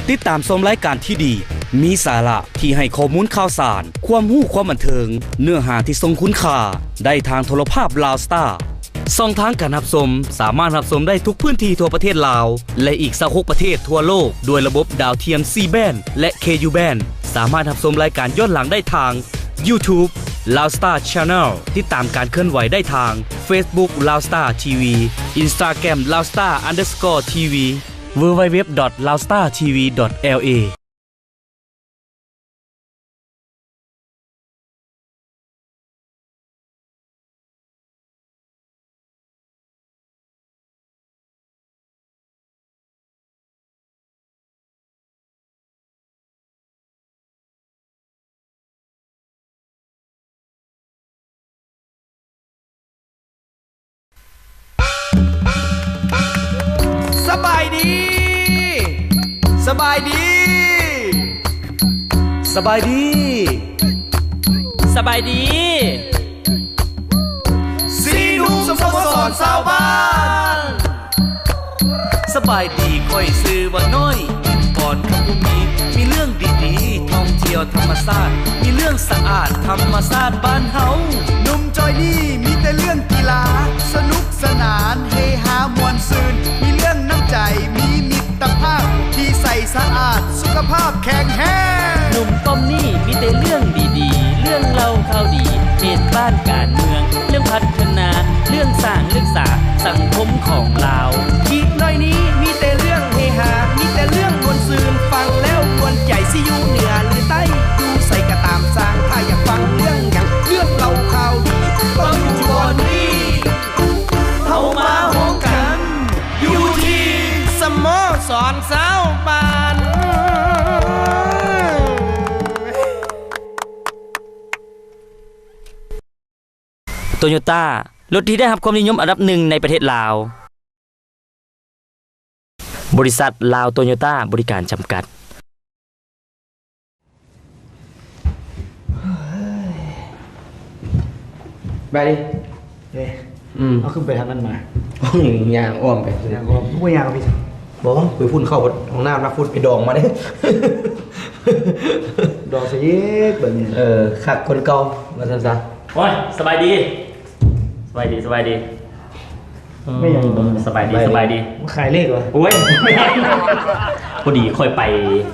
ຕິດຕາມຊົມລາຍການທີ່ດີ, ມີສາລະ, ທີ່ໃຫ້ຂໍ້ມູນຂ່າວສານ, ຄວາມຮູ້, ຄວາມບັນເທີງ, ເນື້ອຫາທີ່ຊົງຄຸນຄ່າ ໄດ້ທາງໂທລະພາບລາວສະຕາ. ຊ່ອງທາງການຮັບຊົມ ສາມາດຮັບຊົມໄດ້ທຸກພື້ນທີ່ທົ່ວປະເທດລາວ ແລະ ອີກຊາວຫົກປະເທດທົ່ວໂລກ ດ້ວຍລະບົບດາວທຽມ C band ແລະ Ku band. ສາມາດຮັບຊົມລາຍການຍ້ອນຫຼັງໄດ້ທາງ YouTube Loud Star Channel, ຕິດຕາມການເຄື່ອນໄຫວໄດ້ທາງ Facebook Loud Star TV, Instagram Loud Star underscore TV, www.loudstartv.la. ສະບາຍດີ ສະບາຍດີ ສະບາຍດີ ສະບາຍດີ ສີ່ໜຸ່ມສະໂມສອນຊາວບ້ານ. ສະບາຍດີ ຂ້ອຍຊື່ວ່ານ້ອຍ ອິນປອນຄຳພູມີ ມີເລື່ອງດີໆ ທ່ອງທ່ຽວທຳມະຊາດ ມີເລື່ອງສະອາດ ທຳມະຊາດບ້ານເຮົາ. ໜຸ່ມຈອຍນີ້ ມີແຕ່ເລື່ອງກິລາ ສະໜຸກສະໜານ ເຮຮາມ່ວນຊື່ນ ມີເລື່ອງນ້ຳໃຈ ມີມິດຕະພາບ ທີ່ໃສສະອາດ ສຸຂະພາບແຂງແຮງ. ໜຸ່ມປ້ອມນີ້ ມີແຕ່ເລື່ອງດີໆ ເລື່ອງເລົ່າຂ່າວດີ ເຂດບ້ານການເມືອງ ເລື່ອງພັດທະນາ ເລື່ອງສ້າງເລື່ອງສາ ສັງຄົມຂອງລາວ. ອີກໜ້ອຍນີ້ ມີແຕ່ເລື່ອງເຮຮາ ມີແຕ່ເລື່ອງມ່ວນຊື່ນ ຟັງແລ້ວມ່ວນໃຈ ຊິຢູ່ເໜືອຫຼືໃຕ້ ຢູ່ໃສກໍຕາມຊ່າງ ຖ້າຢາກຟັງເລື່ອງຫຍັງ ເລື່ອງເລົ່າຂ່າວດີ ຕ້ອງຢູ່ບ່ອນນີ້ ເຮົາມາໂຮມກັນ ຢູ່ທີ່ສະໂມສອນຊາວບ້ານ. ໂຕໂຍຕ້າ ລົດທີ່ໄດ້ຮັບຄວາມນິຍົມອັນດັບໜຶ່ງໃນປະເທດລາວ. ບໍລິສັດລາວໂຕໂຍຕ້າບໍລິການຈຳກັດ. ໄປດິ ເອີ ອືມ ເຮົາຄືໄປທາງນັ້ນມາ? ໂອ້ຍ ຍ່າງອ້ອມໄປ ຍ່າງອ້ອມ ບໍ່ຍ່າງໄປ ບໍ່ ໄປພຸ້ນ ເຂົ້າຫ້ອງນ້ຳນະ ພຸ້ນໄປດອງມາເດ້ ດອງຊະອີກບາດນີ້ ເອີ ຄັກຄົນເກົ່າ ວ່າຊັ້ນຊະ. ໂອ້ຍ ສະບາຍດີ ສະບາຍດີ ສະບາຍດີ ແມ່ນຫຍັງ? ສະບາຍດີ ສະບາຍດີ ມາຂາຍເລກຫວາ? ໂອ້ຍ ບໍ່ແມ່ນ ພໍດີຂ້ອຍໄປ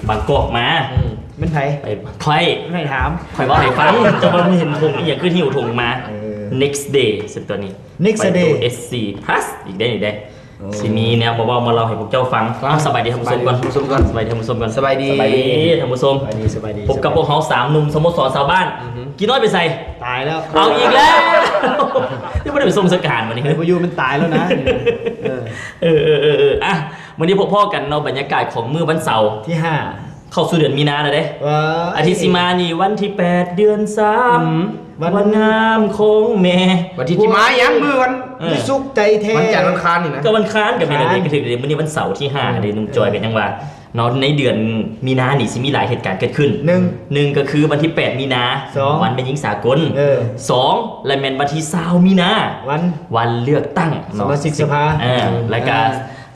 ບາງກອກມາ. ອືມ ແມ່ນໃຜ? ໄປ ຂ້ອຍ ໃຫ້ຖາມ ຂ້ອຍເວົ້າໃຫ້ຟັງ ເຈົ້າບໍ່ເຫັນຖົງອີ່ຫຍັງ ຄືຫິ້ວຖົງມາ? ເອີ Next Day ເຊິ່ງຕົວນີ້ Next Day ເອັສຊີພລັສ ອີກເດ້ນີ້ເດ້. ໂອ້ ຊິມີແນວມາເວົ້າມາເລົ່າໃຫ້ພວກເຈົ້າຟັງ. ສະບາຍດີທ່ານຜູ້ຊົມກ່ອນ ສະບາຍດີທ່ານຜູ້ຊົມກ່ອນ ສະບາຍດີ ສະບາຍດີທ່ານຜູ້ຊົມ ສະບາຍດີ ສະບາຍດີ ພົບກັບພວກເຮົາສາມໜຸ່ມສະໂມສອນຊາວບ້ານ. ອືຮຶ ກີນ້ອຍໄປໃສ? ຕາຍແລ້ວ ເອົາອີກແລ້ວ ຍັງບໍ່ໄດ້ໄປສົ່ງສະການມື້ນີ້ ບໍ່ຢູ່ ມັນຕາຍແລ້ວນະ. ເອີ ເອີ ເອີ ເອີ ອ່ະ ມື້ນີ້ພົບພໍ້ກັນເນາະ ບັນຍາກາດຂອງມື້ວັນເສົາທີຫ້າ ເຂົ້າສູ່ເດືອນມີນາແລ້ວເດ້. ອາທິດຊິມານີ້ວັນທີແປດ ເດືອນສາມ ອືມ ວັນງາມຂອງແມ່ ວັນທີ ຊິມາຫຍັງ ມື້ວັນ ເອີ ມື້ສຸກໃຈແທ້ ວັນຈັນວັນຄານນີ້ນະ ກໍວັນຄານກໍແມ່ນເດ້ ກໍຖືກເດ້. ມື້ນີ້ວັນເສົາທີຫ້າເດ້ ໜຸ່ມຈອຍກໍຍັງວ່າເນາະ ໃນເດືອນມີນານີ້ຊິມີຫຼາຍເຫດການເກີດຂຶ້ນ. ໜຶ່ງ ໜຶ່ງກໍຄືວັນທີແປດມີນາ ສອງ ວັນແມ່ຍິງສາກົນ ເອີ ສອງ ແລະແມ່ນວັນທີຊາວມີນາ ວັນ ວັນເລືອກຕັ້ງເນາະ ສະມາຊິກສະພາ ເອີ ແລ້ວກໍ ອ່າ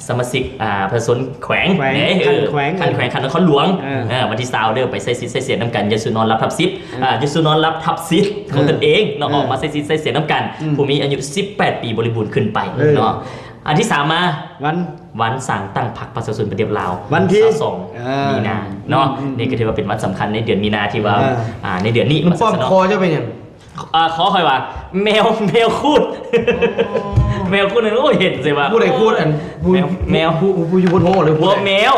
ສະມາຊິກ ອ່າ ປະຊາຊົນແຂວງ ແຂວງ ເດ້ ເອີ ຂັ້ນແຂວງ ຂັ້ນແຂວງ ຂັ້ນນະຄອນຫຼວງ ເອີ ເອີ ວັນທີຊາວເດີ ໄປໃຊ້ສິດໃຊ້ສຽງນຳກັນ ຢ່າສູ່ນອນຫຼັບທັບສິດ ເອີ ອ່າ ຢ່າສູ່ນອນຫຼັບທັບສິດຂອງ ເອີ ຕົນເອງເນາະ ເອີ ອອກມາໃຊ້ສິດໃຊ້ສຽງນຳກັນ ອືມ ຜູ້ມີອາຍຸສິບແປດປີບໍລິບູນຂຶ້ນໄປ ເອີ ເນາະ. ອັນທີສາມມາ ວັນ ວັນສ້າງຕັ້ງພັກປະຊາຊົນປະຕິວັດລາວ ວັນທີຊາວສອງ ເອີ ມີນາເນາະ ອືມ ນີ້ກໍຖືວ່າເປັນວັນສຳຄັນໃນເດືອນມີນາທີ່ວ່າ ເອີ ອ່າ ໃນເດືອນນີ້ ມັນປ້ອມຄໍເຈົ້າເປັນຫຍັງ? ອ່າ ຂໍຂ້ອຍວ່າ ແມວ ແມວຂູດ ໂອ້ ແມວຂູດນັ້ນ ໂອ້ຍ ເຫັນໃສ່ວ່າ ຜູ້ໃດຂູດ? ອັນ ຜູ້ ແມວ ແມວ ຜູ້ ຜູ້ຢູ່ບົນຫົວ ຫຼື ບໍ່ ແມວ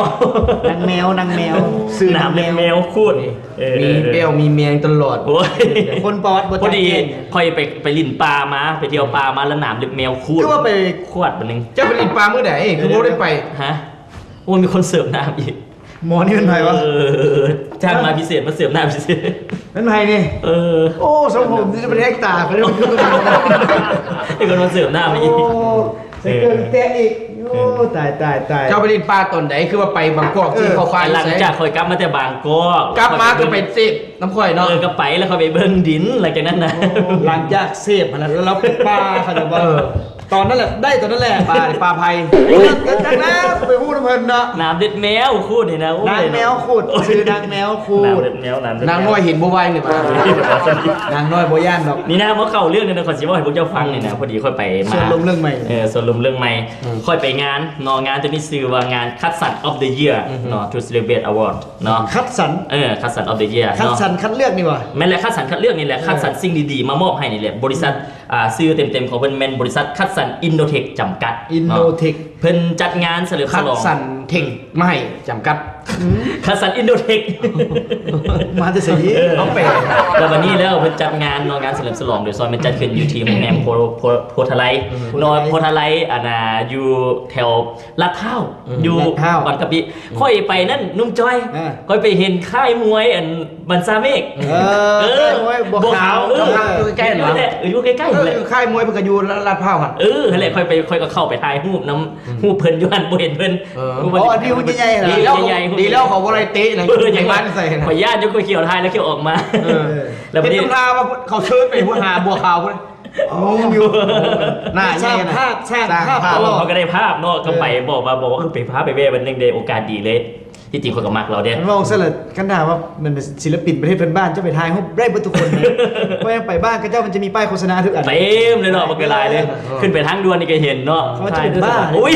ນາງແມວ ນາງແມວ ຊື່ນາງແມວ ແມວຂູດ ເອີ ມີແປ້ວມີແມງຕະຫຼອດ ໂອ້ຍ ຄົນປະຫວັດບໍ່ຈັກ ພໍດີຂ້ອຍໄປ ໄປຫຼິ້ນປ່າມາ ໄປທ່ຽວປ່າມາ ແລ້ວໜາມເລັບແມວຂູດ ຄືວ່າໄປຂວດບາດໜຶ່ງ ເຈົ້າໄປຫຼິ້ນປ່າມື້ໃດ? ຄືບໍ່ໄດ້ໄປ? ຮະ? ໂອ້ຍ ມີຄົນເສີບນ້ຳອີກ ໝໍນີ້ແມ່ນໃຜວະ? ເອີ ຈ້າງມາພິເສດ ມາເສີມໜ້າພິເສດ ແມ່ນໃຜນີ້? ເອີ ໂອ້ ຊົງຜົມນີ້ຈະເປັນແຮກຕາໄປເລີຍ ເປັນຄົນມາເສີມໜ້າມາອີກ ໂອ້ ໃສ່ເກີງແຕະອີກ ເອີ ໂອ້ ຕາຍ ຕາຍ ຕາຍ ເຈົ້າໄປຫຼິ້ນປ່າຕອນໃດ? ຄືວ່າໄປບາງກອກ ເອີ ທີ່ເຂົາຄາຍ ຫຼັງຈາກຂ້ອຍກັບມາແຕ່ບາງກອກ ກັບມາກໍໄປເສບນຳຂ້ອຍເນາະ ເອີ ກໍໄປແລ້ວຂ້ອຍໄປເບິ່ງດິນ ຫຼັງຈາກນັ້ນນະ ໂອ້ ຫຼັງຈາກເສບຫັ້ນລະ ແລ້ວລາວໄປປ່າ ເຂົາເຈົ້າວ່າ ເອີ ຕອນນັ້ນແຫຼະ ໄດ້ຕອນນັ້ນແຫຼະ ປາ ປາໄພ ຈັກແລ້ວ ໄປຮູ້ນຳເພິ່ນເນາະ ນາມເດັດແມວ ຂູດນີ້ນະ ໂອ້ຍ ນາງແມວຂູດ ຊື່ນາງແມວຂູດ ນາມເດັດແມວ ນາມເດັດແມວ ນາງນ້ອຍເຫັນບໍ່ໄວນີ້ ນາງນ້ອຍບໍ່ຢ້ານດອກ ນີ້ນະ ມາເຂົ້າເລື່ອງນີ້ນະ ຂ້ອຍຊິເວົ້າໃຫ້ພວກເຈົ້າຟັງນີ້ນະ ພໍດີຂ້ອຍໄປມາ ຊວນລົມເລື່ອງໃໝ່ ເອີ ຊວນລົມເລື່ອງໃໝ່ ຂ້ອຍໄປງານເນາະ ງານໂຕນີ້ຊື່ວ່າງານ Cuts and of the Year ເນາະ To Celebrate Award ເນາະ Cuts and ເອີ Cuts and of the Year ເນາະ Cuts and ຄັດເລືອກນີ້ຫວາ ແມ່ນແຫຼະ Cuts and ຄັດເລືອກນີ້ແຫຼະ Cuts and ສິ່ງດີໆມາມອບໃຫ້ນີ້ແຫຼະ ບໍລິສັດ ອ່າ ຊື່ເຕັມໆຂອງເພິ່ນແມ່ນບໍລິສັດ Cuts and Innotech ຈຳກັດ Innotech ເນາະ ເພິ່ນຈັດງານສະເຫຼີມສະຫຼອງ Cuts and Tech ມາໃຫ້ຈຳກັດ Cuts and Innotech ມາແຕ່ໃສ ເອີ ເອົາແປ ແລ້ວບັດນີ້ແລ້ວເພິ່ນຈັດງານເນາະ ງານສະເຫຼີມສະຫຼອງ ໂດຍສ່ວນແມ່ນຈັດຂຶ້ນຢູ່ທີ່ໂຮງແຮມໂພ ໂພ ໂພທາໄລເນາະ ໂພທາໄລ ໂພທາໄລ ອັນນ່າ ຢູ່ແຖວລາດພ້າວ ອືມ ຢູ່ລາດພ້າວ ບາງກະປິ ອືມ ຂ້ອຍໄປນັ້ນ ໜຸ່ມຈອຍ ເອີ ຂ້ອຍໄປເຫັນຄ້າຍມວຍ ອັນ ບັນຊາເມກ ເອີ ເອີ ຄ້າຍມວຍບົວຂາວ ບົວຂາວ ເອີ ຢູ່ໃກ້ໆ ຫັ້ນແຫຼະ ເອີ ຢູ່ໃກ້ໆ ຫັ້ນແຫຼະ ເອີ ຄ້າຍມວຍເພິ່ນກໍຢູ່ລາດພ້າວຫັ້ນ ເອີ ຫັ້ນແຫຼະ ຂ້ອຍໄປ ຂ້ອຍກໍເຂົ້າໄປຖ່າຍຮູບນຳ ອືມ ຮູບເພິ່ນຢູ່ຫັ້ນ ບໍ່ເຫັນເພິ່ນ ເອີ ອໍ ອັນນີ້ຮຸ່ນໃຫຍ່ໆ ເອີ ຮຸ່ນໃຫຍ່ໆ ດີແລ້ວເຂົາບໍ່ໄດ້ເຕະນະ ເອີ ຍັງວ່າໃສ່ ຂ້ອຍຢ້ານຈົນຂ້ອຍຂ້ຽວຖ່າຍແລ້ວຂ້ຽວອອກມາ ເອີ ແລ້ວບັດນີ້ ເຫັນນຳທ່າວ່າເຂົາເຊີນໄປຫົວໜ້າບົວຂາວພຸ້ນ ງົງຢູ່ ໜ້າໃຫຍ່ນະ ສ້າງພາບ ສ້າງພາບຕະຫຼອດ ເຂົາກໍໄດ້ພາບເນາະ ກໍໄປ ເອີ ບອກວ່າ ບອກວ່າ ເອີ ໄປພາໄປແວ່ວັນໜຶ່ງເດ້ ໂອກາດດີເລີຍ ທີ່ຈິງຂ້ອຍກໍມັກລາວເດ້ ເວົ້າຊັ້ນລະ ຄັນຖ້າວ່າມັນເປັນສິນລະປິນປະເທດເພື່ອນບ້ານ ເຈົ້າໄປຖ່າຍຮູບໄດ້ເບິດທຸກຄົນເລີຍ ຂ້ອຍໄປບ້ານເຂົາເຈົ້າ ມັນຈະມີປ້າຍໂຄສະນາທຸກອັນ ເຕັມເລີຍເນາະ ບັກຫຼາຍເລີຍ ຂຶ້ນໄປທາງດ່ວນນີ້ກໍເຫັນເນາະ ເຂົາເຈົ້າເປັນບ້າ ໂອ້ຍ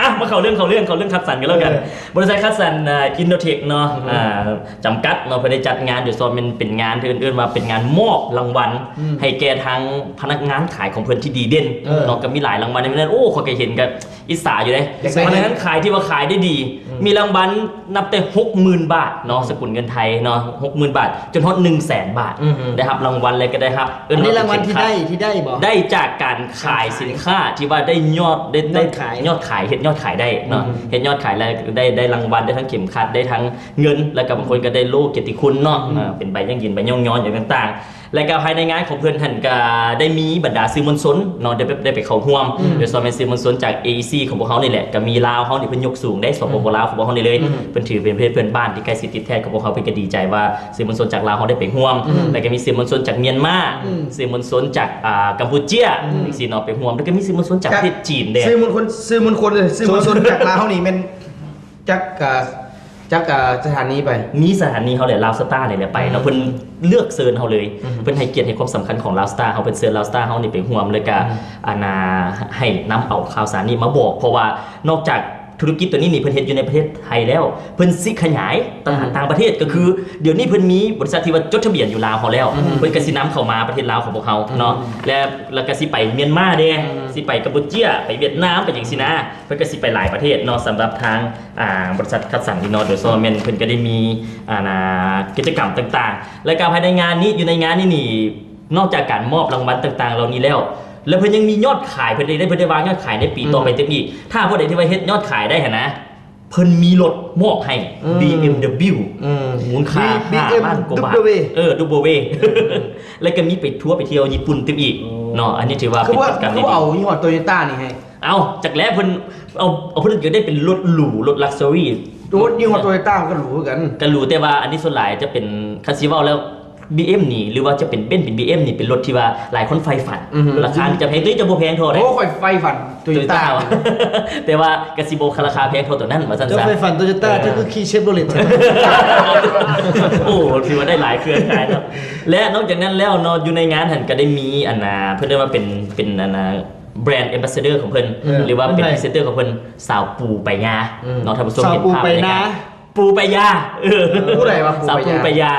ອ່ະ ມາເຂົ້າເລື່ອງ ເຂົ້າເລື່ອງ ເຂົ້າເລື່ອງຄັດສັນກັນແລ້ວກັນ ເອີ ບໍລິສັດຄັດສັນ ອ່າ Innotech ເນາະ ອືມ ອ່າ ຈຳກັດເນາະ ເພິ່ນໄດ້ຈັດງານໂດຍສະເພາະແມ່ນເປັນງານທີ່ເອີ້ນວ່າເປັນງານມອບລາງວັນ ອືມ ໃຫ້ແກ່ທາງພະນັກງານຂາຍຂອງເພິ່ນທີ່ດີເດັ່ນ ເອີ ເນາະ ກໍມີຫຼາຍລາງວັນໃນນັ້ນ ໂອ້ ຂ້ອຍກໍເຫັນກໍອິດສາຢູ່ເດ້ ຢາກໄດ້ ພະນັກງານຂາຍທີ່ວ່າຂາຍໄດ້ດີ ອືມ ມີລາງວັນນັບແຕ່ຫົກໝື່ນບາດເນາະ ອືມ ສະກຸນເງິນໄທເນາະ ຫົກໝື່ນບາດ ຈົນຮອດໜຶ່ງແສນບາດ ອືມ ໄດ້ຮັບລາງວັນ ແລ້ວກໍໄດ້ຮັບ ເອີ້ນວ່າເປັນເຂັມຂັດ ອັນນີ້ລາງວັນທີ່ໄດ້ ທີ່ໄດ້ບໍ່? ໄດ້ຈາກການຂາຍສິນຄ້າທີ່ວ່າໄດ້ຍອດ ໄດ້ ໄດ້ຍອດຂາຍ ຍອດຂາຍ ເຮັດຍອດຂາຍໄດ້ເນາະ ອືມ ເຮັດຍອດຂາຍ ແລ້ວໄດ້ ໄດ້ລາງວັນ ໄດ້ທັງເຂັມຂັດ ໄດ້ທັງເງິນ ແລ້ວກໍບາງຄົນກໍໄດ້ໂລ່ກຽດຕິຄຸນເນາະ ອືມ ເອີ ເປັນໃບຢັ້ງຢືນ ໃບຍ້ອງຍໍຫຍັງຕ່າງໆ ແລະກະພາຍໃນງານຂອງເພິ່ນຫັ້ນກະໄດ້ມີບັນດາສື່ມວນຊົນເນາະ ໄດ້ໄປ ໄດ້ໄປເຂົ້າຮ່ວມ ອືມ ໂດຍສະເພາະແມ່ນສື່ມວນຊົນຈາກ ເອ ອີ ຊີ ຂອງພວກເຮົານີ້ແຫຼະ ກະມີລາວເຮົານີ້ເພິ່ນຍົກສູງເດ້ ສປປ ອືມ ລາວຂອງພວກເຮົານີ້ເລີຍ ອືມ ເພິ່ນຖືເປັນປະເທດເພື່ອນບ້ານທີ່ໃກ້ຊິດຕິດແທດກັບພວກເຮົາ ເພິ່ນກະດີໃຈວ່າສື່ມວນຊົນຈາກລາວເຮົາໄດ້ໄປຮ່ວມ ອືມ ແລະກະມີສື່ມວນຊົນຈາກມຽນມາ ອືມ ສື່ມວນຊົນຈາກ ອ່າ ກຳປູເຈຍ ອືມ ຈັ່ງຊີ້ເນາະ ໄປຮ່ວມ ແລະກະມີສື່ມວນຊົນຈາກປະເທດຈີນເດ້ ສື່ມວນຊົນ ສື່ມວນຊົນ ສື່ມວນຊົນຈາກລາວເຮົານີ້ແມ່ນ ຈັກ ເອີ ຈັກ ເອີ ສະຖານີໄປ ມີສະຖານີເຮົາແຫຼະ ລາວສະຕາ ນີ້ແຫຼະໄປເນາະ ອືມ ເພິ່ນເລືອກເຊີນເຮົາເລີຍ ອືມ ເພິ່ນໃຫ້ກຽດໃຫ້ຄວາມສຳຄັນຂອງລາວສະຕາເຮົາ ເພິ່ນເຊີນລາວສະຕາເຮົານີ້ໄປຮ່ວມ ແລ້ວກະ ອືມ ອັນນ່າ ໃຫ້ນຳເອົາຂ່າວສານນີ້ມາບອກ ເພາະວ່ານອກຈາກທຸລະກິດໂຕນີ້ນີ້ ເພິ່ນເຮັດຢູ່ໃນປະເທດໄທແລ້ວ ເພິ່ນຊິຂະຫຍາຍຕະຫຼາດ ອືມ ຕ່າງປະເທດ ກໍຄື ອືມ ດຽວນີ້ເພິ່ນມີບໍລິສັດທີ່ວ່າຈົດທະບຽນຢູ່ລາວເຮົາແລ້ວ ອືມ ເພິ່ນກໍຊິນຳເຂົ້າມາປະເທດລາວຂອງພວກເຮົາເນາະ ອືມ ແລະ ແລ້ວກໍຊິໄປມຽນມາເດ້ ອືມ ຊິໄປກຳປູເຈຍ ໄປຫວຽດນາມ ໄປຫຍັງຊີ້ນະ ເພິ່ນກໍຊິໄປຫຼາຍປະເທດເນາະ ສຳລັບທາງ ອ່າ ບໍລິສັດຄັດສັນນີ້ເນາະ ໂດຍສະເພາະແມ່ນເພິ່ນກໍໄດ້ມີ ອ່າ ນາ ກິດຈະກຳຕ່າງໆ ແລ້ວກໍພາຍໃນງານນີ້ ຢູ່ໃນງານນີ້ນີ້ ນອກຈາກການມອບລາງວັນຕ່າງໆເຫຼົ່ານີ້ແລ້ວ ແລ້ວເພິ່ນຍັງມີຍອດຂາຍ ເພິ່ນໄດ້ ເພິ່ນໄດ້ວາງຍອດຂາຍໃນປີ ອືມ ຕໍ່ໄປເຕັມອີກ ຖ້າຜູ້ໃດທີ່ວ່າເຮັດຍອດຂາຍໄດ້ຫັ້ນນະ ເພິ່ນມີລົດມອບໃຫ້ ອືມ ບີເອັມດັບເບິນຢູ ອືມ ມູນຄ່າ ບີ ຫ້າລ້ານກວ່າບາດ ບີເອັມດັບເບິນຢູ ເອີ ດັບເບິນຢູ ແລ້ວກໍມີໄປທົວໄປທ່ຽວຍີ່ປຸ່ນເຕັມອີກ ໂອ້ ເນາະ ອັນນີ້ຖືວ່າເປັນກິດຈະກຳ ຄືວ່າ ຄືວ່າເອົາຍີ່ຫໍ້ໂຕໂຍຕ້ານີ້ໃຫ້ ເອົ້າ ຈັກແລ້ວເພິ່ນເອົາ ເອົາ ເພິ່ນຢາກໄດ້ເປັນລົດຫຼູ ລົດລັກເຊີຣີ ລົດຍີ່ຫໍ້ໂຕໂຍຕ້າມັນກໍຫຼູຄືກັນ ກໍຫຼູ ແຕ່ວ່າອັນນີ້ສ່ວນຫຼາຍຈະເປັນ ຄັນຊິເວົ້າແລ້ວ ບີເອັມນີ້ ຫຼືວ່າຈະເປັນເບັນ ເປັນບີເອັມນີ້ ເປັນລົດທີ່ວ່າຫຼາຍຄົນໃຝ່ຝັນ ອືຮຶ ລາຄານີ້ຈະແພງ ໂຕນີ້ຈະບໍ່ແພງເທົ່າໃດ ໂອ້ ຂ້ອຍໃຝ່ຝັນໂຕໂຍຕ້າ ໂຕໂຍຕ້າ ແຕ່ວ່າກໍຊິບໍ່ລາຄາແພງເທົ່າໂຕນັ້ນ ວ່າຊັ້ນຊະ ເຈົ້າໃຝ່ຝັນໂຕໂຍຕ້າ ເອີ ເຈົ້າຄືຂີ່ເຊບໂຣເລັດ ໂອ້ ຖືວ່າໄດ້ຫຼາຍເຄື່ອງຂາຍເນາະ ແລະນອກຈາກນັ້ນແລ້ວເນາະ ຢູ່ໃນງານຫັ້ນກໍໄດ້ມີ ອັນນ່າ ເພິ່ນເອີ້ນວ່າເປັນ ເປັນ ອັນນ່າ brand ambassador ຂອງເພິ່ນ ເອີ ຫຼືວ່າເປັນ brand ambassador ຂອງເພິ່ນ ສາວປູປາຍາ ອືມ ເນາະ ທ່ານຜູ້ຊົມເຫັນພາບ ສາວປູປາຍາ ປູປາຍາ ເອີ ຜູ້ໃດວະ ສາວປູປາຍາ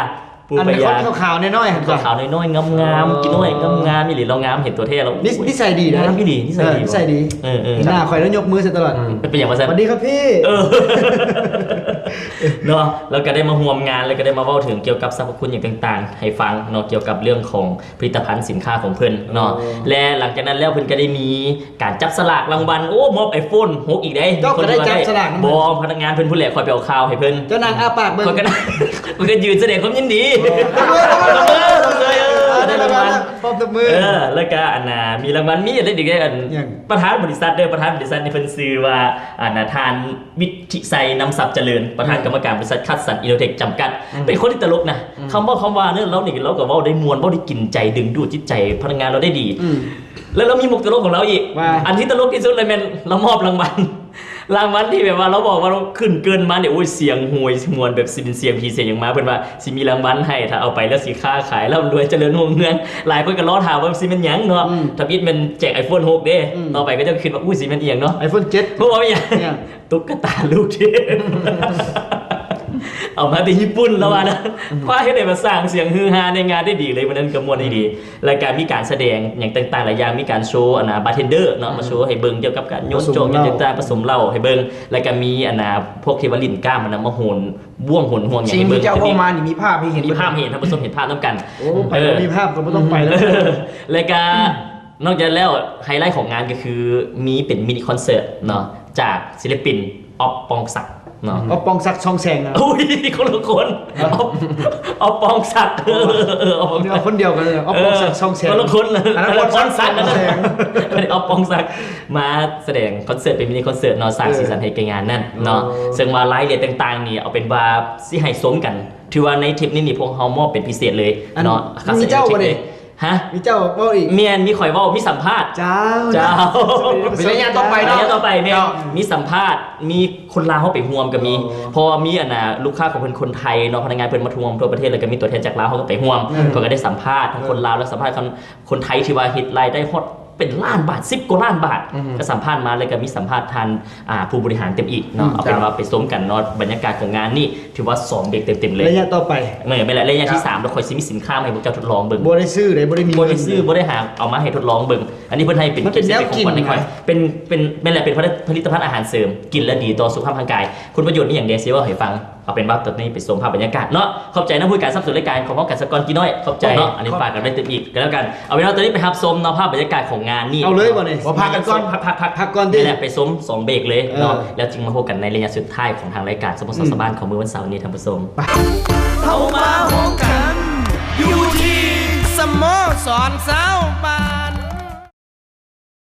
ປູປາຍາ ປູປາຍາ ອັນຂາວໆນ້ອຍໆຫັ້ນ ຂາວໆນ້ອຍໆ ງາມໆ ອໍ ກິນນ້ອຍ ງາມໆ ອີ່ຫຼີ ລາວງາມ ເຫັນຕົວແທ້ແລ້ວ ນິ ນິໄສດີນະ ງາມອີ່ຫຼີ ນິໄສດີ ເອີ ນິໄປ ນິໄສດີ ເອີໆ ໜ້າຂ້ອຍແລ້ວຍົກມືໃສ່ຕະຫຼອດ ອືມ ເປັນຫຍັງວ່າຊັ້ນ ຫວັດດີຄັບພີ່ ເອີ ເນາະ ແລ້ວກໍໄດ້ມາຮ່ວມງານ ແລ້ວກໍໄດ້ມາເວົ້າເຖິງກ່ຽວກັບສັບພະຄຸນຫຍັງຕ່າງໆໃຫ້ຟັງເນາະ ກ່ຽວກັບເລື່ອງຂອງ ຜະລິດຕະພັນສິນຄ້າຂອງເພິ່ນເນາະ ໂອ້ ແລະ ຫຼັງຈາກນັ້ນແລ້ວເພິ່ນກໍໄດ້ມີການຈັບສະຫຼາກລາງວັນ ໂອ້ ມອບໄອໂຟນຫົກອີກເດ້ ເຈົ້າກໍໄດ້ຈັບສະຫຼາກນຳ ບໍ່ ພະນັກງານເພິ່ນພຸ້ນແຫຼະ ຂ້ອຍໄປເອົາຂ່າວໃຫ້ເພິ່ນ ເຈົ້ານັ່ງອ້າປາກເບິ່ງ ຂ້ອຍກໍ ຂ້ອຍກໍຢືນສະແດງຄວາມຍິນດີ ໂອ້ ຕົບມື ຕົບມື ເອີ ໄດ້ລາງວັນ ໄດ້ລາງວັນ ພ້ອມຕົບມື ເອີ ແລ້ວກະອັນນ່າ ມີລາງວັນ ມີອັນນີ້ອີກເດ້ ອັນ ຫຍັງ? ປະທານບໍລິສັດເດີ ປະທານບໍລິສັດນີ້ເພິ່ນຊື່ວ່າ ອັນນ່າ ທ່ານ ວິທິໄຊ ນຳຊັບຈະເລີນ ປະທານ ອືມ ກຳມະການບໍລິສັດຄັດສັນ ອິນໂນເທັກ ຈຳກັດ ອືມ ເປັນຄົນທີ່ຕະຫຼົກນະ ອືມ ຄຳເວົ້າຄຳວ່າເນາະ ລາວນີ້ລາວກໍເວົ້າໄດ້ມ່ວນ ເວົ້າໄດ້ກິນໃຈ ດຶງດູດຈິດໃຈພະນັກງານລາວໄດ້ດີ ອືມ ແລ້ວລາວມີມຸກຕະຫຼົກຂອງລາວອີກ ວ່າ ອັນທີ່ຕະຫຼົກທີ່ສຸດເລີຍແມ່ນລາວມອບລາງວັນ ລາງວັນທີ່ແບບວ່າລາວບອກວ່າລາວຂຶ້ນເກີນມານີ້ ໂອ້ຍ ສຽງໂຫຍຫວນ ແບບຊິເປັນສຽງຜີສຽງຫຍັງມາ ເພິ່ນວ່າຊິມີລາງວັນໃຫ້ ຖ້າເອົາໄປແລ້ວຊິຄ້າຂາຍລ່ຳລວຍ ຈະເລີນຮຸ່ງເຮືອງ ຫຼາຍຄົນກໍລໍຖ້າວ່າຊິແມ່ນຫຍັງເນາະ ອືມ ທຳອິດແມ່ນແຈກ iPhone ຫົກເດ້ ອືມ ຕໍ່ໄປເຂົາເຈົ້າກໍຄິດວ່າ ອຸ້ຍ ຊິແມ່ນອີ່ຫຍັງເນາະ iPhone ເຈັດ ເພາະວ່າມີຫຍັງ ຫຍັງ? ຕຸກກະຕາລູກເທບ ເອົາມາແຕ່ຍີ່ປຸ່ນ ລາວວ່ານະ ອືມ ຄວ້າເຮັດໃຫ້ມາສ້າງສຽງຮືຮາໃນງານໄດ້ດີເລີຍ ມື້ນັ້ນກໍມ່ວນອີ່ຫຼີ ອືມ ແລ້ວກໍມີການສະແດງຫຍັງຕ່າງໆຫຼາຍຢ່າງ ມີການໂຊ ອັນນ່າ ບາເທນເດີເນາະ ອືມ ມາໂຊໃຫ້ເບິ່ງກ່ຽວກັບການໂຍນໂຈກຫຍັງຕ່າງໆ ປະສົມເຫຼົ້າໃຫ້ເບິ່ງ ແລ້ວກໍມີ ອັນນ່າ ພວກທີ່ວ່າຫຼິ້ນກ້າມຫັ້ນນະ ມາໂຫນບ້ວງໂຫນຫ່ວງຫຍັງໃຫ້ເບິ່ງ ສິ່ງທີ່ເຈົ້າເວົ້າມານີ້ມີພາບໃຫ້ເຫັນ ມີພາບໃຫ້ເຫັນ ທ່ານຜູ້ຊົມເຫັນພາບນຳກັນ ໂອ້ ໃຜບໍ່ມີພາບກໍບໍ່ຕ້ອງໄປແລ້ວ ເອີ ແລ້ວກໍ ອືມ ນອກຈາກນັ້ນແລ້ວ ໄຮໄລຂອງງານກໍຄືມີເປັນມິນິຄອນເສີດເນາະ ຈາກສິລະປິນ ອອບ ປອງສັກເນາະ ອອບ ປອງສັກ ຊ່ອງແສງນະ ອຸ້ຍ ຄົນລະຄົນ ເອີ ອອບ ອອບ ປອງສັກ ເອີ ອອບ ປອງສັກ ຄົນດຽວກັນເລີຍ ອອບ ປອງສັກ ເອີ ຊ່ອງແສງ ຄົນລະຄົນ ອັນນັ້ນ ອັນນັ້ນ ພອນສັກ ພອນສັກ ອັນນີ້ ອອບ ປອງສັກ ມາສະແດງຄອນເສີດ ເປັນມິນິຄອນເສີດເນາະ ສ້າງ ເອີ ສີສັນໃຫ້ແກ່ງານນັ້ນເນາະ ເອີ ເຊິ່ງວ່າລາຍລະອຽດຕ່າງໆນີ້ ເອົາເປັນວ່າຊິໃຫ້ຊົມກັນ ຖືວ່າໃນເທບນີ້ນີ້ ພວກເຮົາມອບເປັນພິເສດເລີຍເນາະ ມີເຈົ້າບໍ່ນີ້? ຮະ? ມີເຈົ້າເວົ້າອີກ? ແມ່ນ ມີຂ້ອຍເວົ້າ ມີສຳພາດ ເຈົ້າ ເຈົ້າ ເປັນໄລຍະຕໍ່ໄປເນາະ ໄລຍະຕໍ່ໄປແມ່ນ ເຈົ້າ ມີສຳພາດ ມີຄົນລາວເຮົາໄປຮ່ວມກໍມີ ອໍ ເພາະວ່າມີອັນນ່າ ລູກຄ້າຂອງເພິ່ນຄົນໄທເນາະ ພະນັກງານເພິ່ນມາທົ່ວມທົ່ວປະເທດ ແລ້ວກໍມີຕົວແທນຈາກລາວ ເຮົາກໍໄປຮ່ວມ ເອີ ເຂົາກໍໄດ້ສຳພາດທັງ ເອີ ຄົນລາວ ແລ້ວສຳພາດຄົນ ຄົນໄທທີ່ວ່າເຮັດລາຍໄດ້ຮອດເປັນລ້ານບາດ ສິບກວ່າລ້ານບາດ ອືມ ກໍສຳພາດມາ ແລ້ວກໍມີສຳພາດທ່ານ ອ່າ ຜູ້ບໍລິຫານເຕັມອີກເນາະ ອືມ ເອົາເປັນວ່າໄປຊົມກັນເນາະ ບັນຍາກາດຂອງງານນີ້ ຖືວ່າສອງເບຣກເຕັມໆເລີຍ ໄລຍະຕໍ່ໄປ ແມ່ນແຫຼະ ໄລຍະທີສາມ ແລ້ວຂ້ອຍຊິມີສິນຄ້າມາໃຫ້ພວກເຈົ້າທົດລອງເບິ່ງ ບໍ່ໄດ້ຊື້ເດ້ ບໍ່ໄດ້ມີ ບໍ່ໄດ້ຊື້ ບໍ່ໄດ້ຫາ ເອົາມາໃຫ້ທົດລອງເບິ່ງ ອັນນີ້ເພິ່ນໃຫ້ເປັນ ມັນເປັນແນວກິນ ເປັນຂອງຂວັນໃຫ້ຂ້ອຍ ເປັນ ເປັນ ແມ່ນແຫຼະ ເປັນຜະລິດຕະພັນອາຫານເສີມ ກິນແລ້ວດີຕໍ່ສຸຂະພາບຮ່າງກາຍ ຄຸນປະໂຫຍດມີຫຍັງແດ່ ຊິເວົ້າໃຫ້ຟັງ ເອົາເປັນວ່າຕອນນີ້ໄປຊົມພາບບັນຍາກາດເນາະ ຂອບໃຈນຳຜູ້ຈັດການສະໜັບສະໜູນລາຍການຂອງເຮົາກັນສະກ່ອນ ກີນ້ອຍ ຂອບໃຈເນາະ ອັນນີ້ຝາກກັນໄວ້ຕື່ມອີກກໍແລ້ວກັນ ເອົາເວລາຕອນນີ້ໄປຮັບຊົມເນາະ ພາບບັນຍາກາດຂອງງານນີ້ ເອົາເລີຍບໍ່ນີ້ ບໍ່ ພັກກັນກ່ອນ ພັກ ພັກ ພັກ ພັກກ່ອນຕິ ແມ່ນແຫຼະ ໄປຊົມສອງເບຣກເລີຍເນາະ ເອີ ແລ້ວຈຶ່ງມາພົບກັນໃນໄລຍະສຸດທ້າຍຂອງທາງລາຍການ ສະໂມສອນ ອືມ ຊາວບ້ານຂອງມື້ວັນເສົານີ້ ທ່ານຜູ້ຊົມ ເຮົາມາໂຮມກັນຢູ່ທີ່ສະໂມສອນຊາວບ້ານ